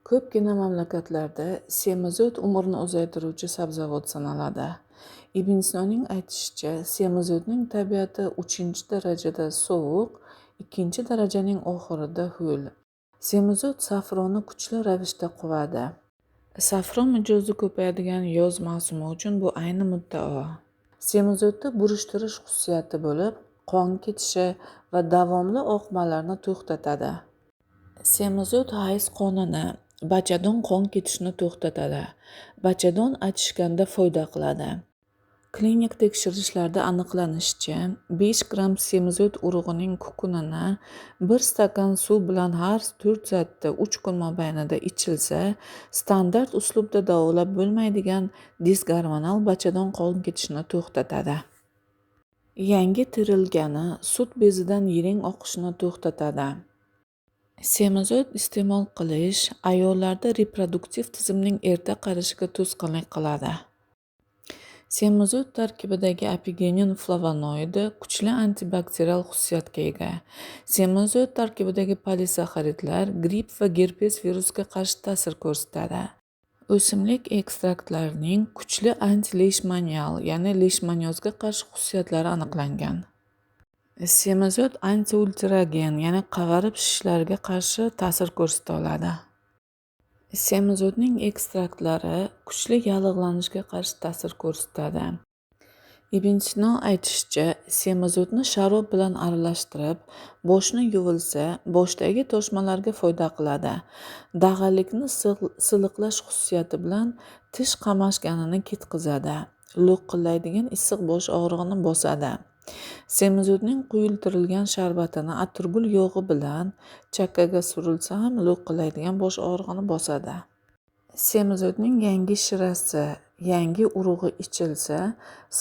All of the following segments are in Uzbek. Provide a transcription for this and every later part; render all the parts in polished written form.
Ko'pgina mamlakatlarda semizo't umrni uzaytiruvchi sabzavot sanaladi. Ibn Sinoning aytishicha, semizo'tning tabiati 3-darajada sovuq, 2-darajaning oxirida ho'l. Semizo't safroni kuchli ravishda quvadi. Safro mijozi ko'payadigan yoz mavsumi uchun bu ayni muddao. Semizo'tda burishtirish xususiyati bo'lib, qon ketishi va davomli oqmalarni to'xtatadi. Semizo't hayz qonini, bachadon qon ketishini to'xtatadi. Bachadon achishganda foyda qiladi. Klinik tekshirishlarda aniqlanishicha, 5 gramm semizo't urug'ining kukunini 1 stakan suv bilan har 4 soatda 3 kun mobaynida ichilsa, standart uslubda davolab bo'lmaydigan disgormonal bachadon qon ketishini to'xtatadi. Yangi terilgani sut bezidan yiring oqishini to'xtatadi. Semizo't iste'mol qilish ayollarda reproduktiv tizimning erta qarishiga to'sqinlik qiladi. Semizo't tarkibidagi apigenin flavonoidi kuchli antibakterial xususiyatga ega. Semizo't tarkibidagi polisaxaridlar gripp va gerpes virusiga qarshi ta'sir ko'rsatadi. O'simlik ekstraktlarining kuchli antileyshmanial, ya'ni leyshmaniozga qarshi xususiyatlari aniqlangan. Semizo't antiulteragen, ya'ni qavarib shishlarga qarshi ta'sir ko'rsata oladi. Semizo'tning ekstraktlari kuchli yallig'lanishga qarshi ta'sir ko'rsatadi. Ibn Sino aytishicha, semizo'tni sharob bilan aralashtirib, boshni yuvilsa, boshdagi toshmalarga foyda qiladi. Dag'allikni siliqlash xususiyati bilan tish qamashganini ketqizadi. Lo'qillaydigan issiq bosh og'rig'ini bosadi. Semizo'tning quyultirilgan sharbatini atirgul yog'i bilan chakkaga surilsa ham lo'qillaydigan bosh og'rig'ini bosadi. Semizo'tning yangi shirasi, yangi urug'i ichilsa,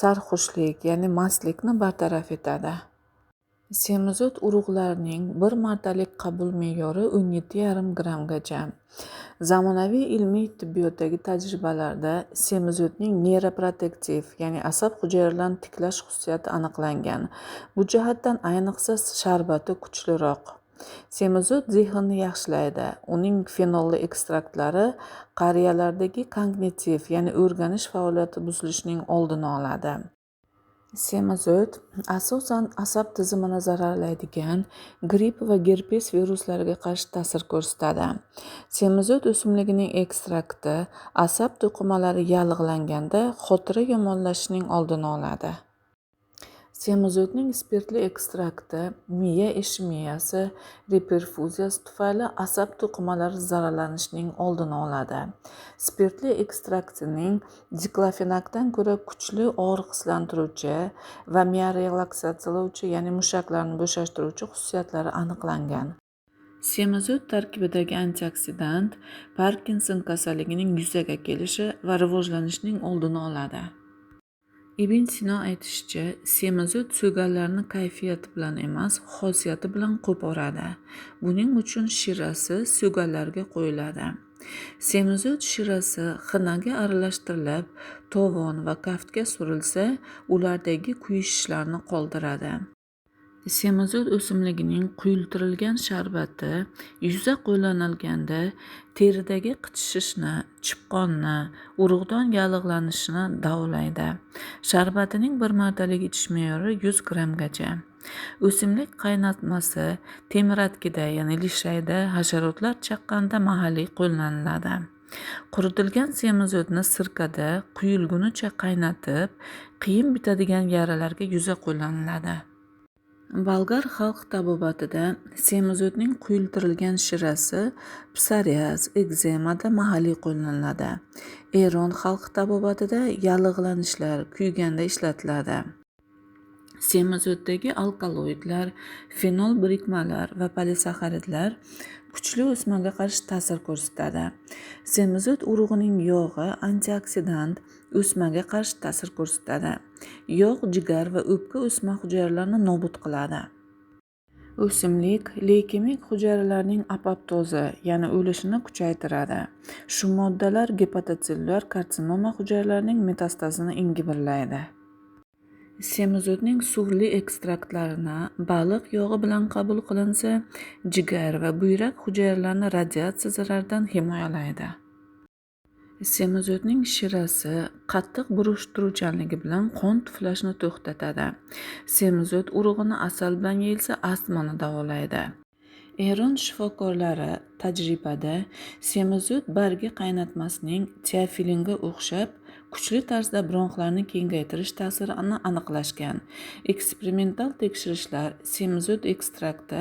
sarxushlik, ya'ni mastlikni bartaraf etadi. Semizo't urug'larining bir martalik qabul me'yori 17,5 grammgacha. Zamonaviy ilmiy tibbiyotdagi tajribalarda semizo'tning neyroprotektiv, ya'ni asab hujayralarini tiklash xususiyati aniqlangan. Bu jihatdan ayniqsa sharbati kuchliroq. Semizo't zehnni yaxshilaydi. Uning fenolli ekstraktlari qariyalardagi kognitiv, ya'ni o'rganish faoliyati buzilishining oldini oladi. Semizo't asosan asab tizimini zararlaydigan gripp va gerpes viruslariga qarshi ta'sir ko'rsatadi. Semizo't o'simligining ekstrakti asab to'qimalari yallig'langanda xotira yomonlashishining oldini oladi. Semizo'tning spirtli ekstrakti miya ishemiyasi reperfuziyasi tufayli asab to'qimalari zararlanishining oldini oladi. Spirtli ekstraktining diklofenakdan ko'ra kuchli og'riqsizlantiruvchi va miya relaksatsiyalovchi, ya'ni mushaklarni bo'shashtiruvchi xususiyatlari aniqlangan. Semizo't tarkibidagi antioksidant Parkinson kasalligining yuzaga kelishi va rivojlanishining oldini oladi. Ibn Sino aytishicha, semizo't so'gallarni kayfiyati bilan emas, xosiyati bilan qo'poradi. Buning uchun shirasi so'gallarga qo'yiladi. Semizo't shirasi xinaga aralashtirilib, tovon va kaftga surilsa, ulardagi kuyishishlarni qoldiradi. Semizo't o'simligining quyultirilgan sharbati yuzga qo'llanilganda teridagi qichishishni, chipqonni, urug'don yallig'lanishini davolaydi. Sharbatining bir martalik ichish me'yori 100 grammgacha. O'simlik qaynatmasi temiratkida, ya'ni lishayda hasharotlar chaqqanda mahalliy qo'llaniladi. Quritilgan semizo'tni sirkada quyilgunicha qaynatib, qiyin bitadigan yaralarga yuzga qo'llaniladi. Bolgar xalq tabobatida semizo'tning quyultirilgan shirasi psoriaz, ekzemada mahalliy qo'llaniladi. Eron xalq tabobatida yallig'lanishlar kuyganda ishlatiladi. Semizo'tdagi alkaloidlar, fenol birikmalar va polisaxaridlar kuchli o'smaga qarshi ta'sir ko'rsatadi. Semizo't urug'ining yog'i antioksidant, o'smaga qarshi ta'sir ko'rsatadi. Yog' jigar va o'pka o'sma hujayralarini nobud qiladi. O'simlik leykemik hujayralarning apoptozi, ya'ni o'lishini kuchaytiradi. Shu moddalar gepatosellyular karsinoma hujayralarining metastazini ingibillaydi. Semizotning suvli ekstraktlarini baliq yog'i bilan qabul qilinsa, jigar va buyrak hujayralarini radiatsiya zararidan himoyalaydi. Semizotning shirasi qattiq burishtiruvchanligi bilan qon tuflashni to'xtatadi. Semizot urug'ini asal bilan yeyilsa, astmani davolaydi. Eron shifokorlari tajribada semizot bargi qaynatmasining teofilinga o'xshab kuchli tarzda bronxlarni kengaytirish ta'sirini aniqlashgan. Eksperimental tekshirishlar semizot ekstrakti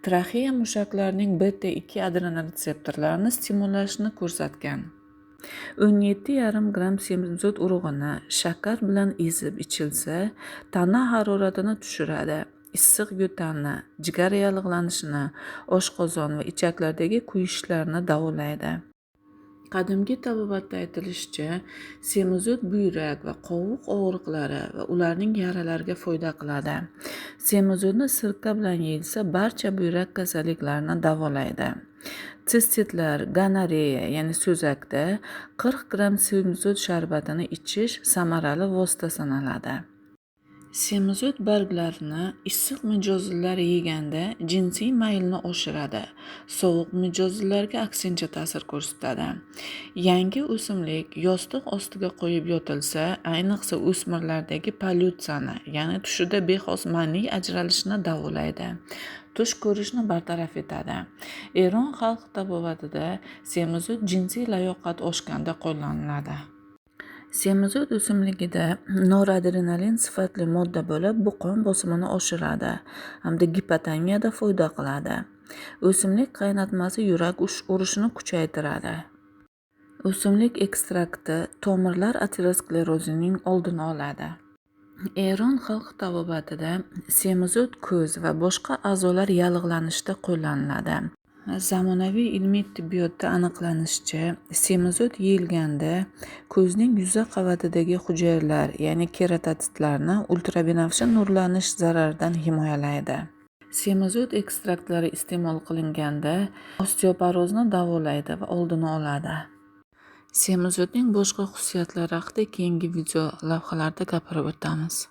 traxeya mushaklarining beta-2 adrenoretseptorlarini stimullashini ko'rsatgan. 17,5 gramm semizot urug'ini shakar bilan ezib ichilsa, tana haroratini tushiradi, issiq yo'talni, jigar yallig'lanishini, oshqozon va ichaklardagi kuyishlarni davolaydi. Qadimgi tabobatda aytilishicha, semizot buyrak va qovuq og'riqlari va ularning yaralariga foyda qiladi. Semizotni sirka bilan yeyilsa, barcha buyrak kasalliklarini davolaydi. Tsistitlar, gonoreya, ya'ni so'zakda 40 gramm semizot sharbatini ichish samarali vosita sanaladi. Semizot barglarini issiq mijozlar yeganda jinsiy maylni oshiradi, sovuq mijozlarga aksincha ta'sir ko'rsatadi. Yangi o'simlik yostiq ostiga qo'yib yotilsa, ayniqsa o'smirlardagi pollyutsiyani, ya'ni tushida bexos maniy ajralishini davolaydi. Tush ko'rishni bartaraf etadi. Eron xalq tabobatida semizot jinsiy layoqat oshganda qo'llaniladi. Semizot o'simligida noradrenalin sifatli modda bo'lib, bu qon bosimini oshiradi hamda gipotoniyada foyda qiladi. O'simlik qaynatmasi yurak urishini kuchaytiradi. O'simlik ekstrakti tomirlar aterosklerozining oldini oladi. Eron xalq tabobatida semizot ko'z va boshqa a'zolar yallig'lanishida qo'llaniladi. Zamonaviy ilmiy tibbiyotda aniqlanishicha, semizot yeyilganda ko'zning yuza qavatidagi hujayralar, ya'ni keratotitlarni ultrabinafsha nurlanish zararidan himoyalaydi. Semizot ekstraktlari iste'mol qilinganda osteoporozni davolaydi va oldini oladi. Semizotning boshqa xususiyatlari haqida keyingi video lavhalarda gapirib o'tamiz.